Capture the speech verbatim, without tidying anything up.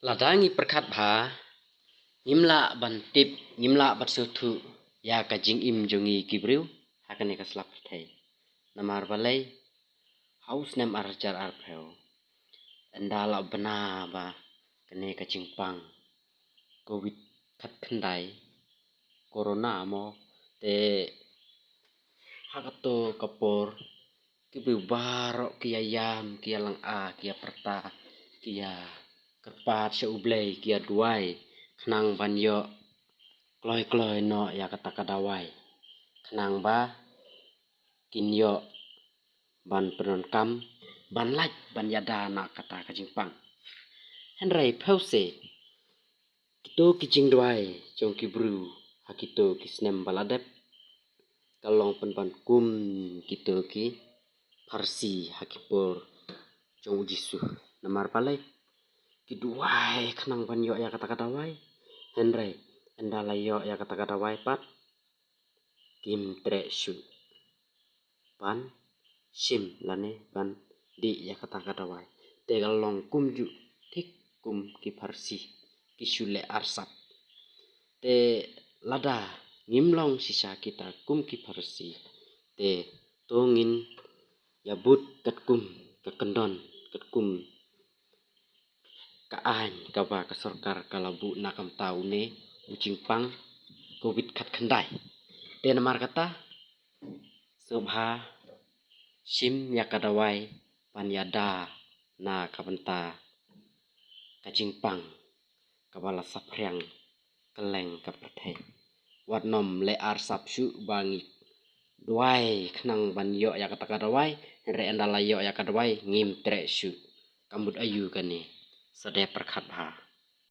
Lada ngi pyrkhat bha, ngim lah ban tip, ngim lah ban sngewthuh ïa ka jingim jong ngi ki briew ha kane ka sla pyrthei. Namar balei? Ha u snem ar hajar arphew, ynda la bna ba kane ka jingpang Covid khatkhyndai, Corona mo, te ha kato ka por ki briew baroh ki ïa ïam, ki ïa lynga, ki ïa pyrta, ki ïa kyrpad sha U Blei, ki ïa duwai khnang ban ïoh kloi kloi noh ïa kata ka dawai, khnang ba kin ïoh ban pyndonkam, ban lait ban ïada na kata ka jingpang. Hynrei phewse kito ki jingduwai jong ki briew ha kito ki snem ba la dep ka long pynban kum kito ki Pharisi ha ki por jong U Jisu. Namar balei? Ki duwai khnang ban ïoh ïa kata ka dawai, hynrei ynda la ïoh ïa kata ka dawai pat, kim treh shuh ban shim lane ban dih ïa kata ka dawai. Te ka long kumjuh thik kum ki Pharisi, ki shu leh arsap. Te lada ngim long shisha kita kum ki Pharisi, te to ngin ïa bud katkum ka kyndon, katkum ka aiñ kaba ka sorkar ka la buh na ka bynta une u jingpang Covid khatkhyndai. Te namar kata, sngewbha shim ïa ka dawai ban ïada na ka bynta ka jingpang kaba la saphriang kylleng ka pyrthei. Wat nym leh arsap shuh ba ngi duwai khnang ban ïoh ïa kata ka dawai, hynrei ynda la ïoh ïa ka dawai ngim treh shuh. Ka mut aïu kane? Sa dei pyrkhat bha.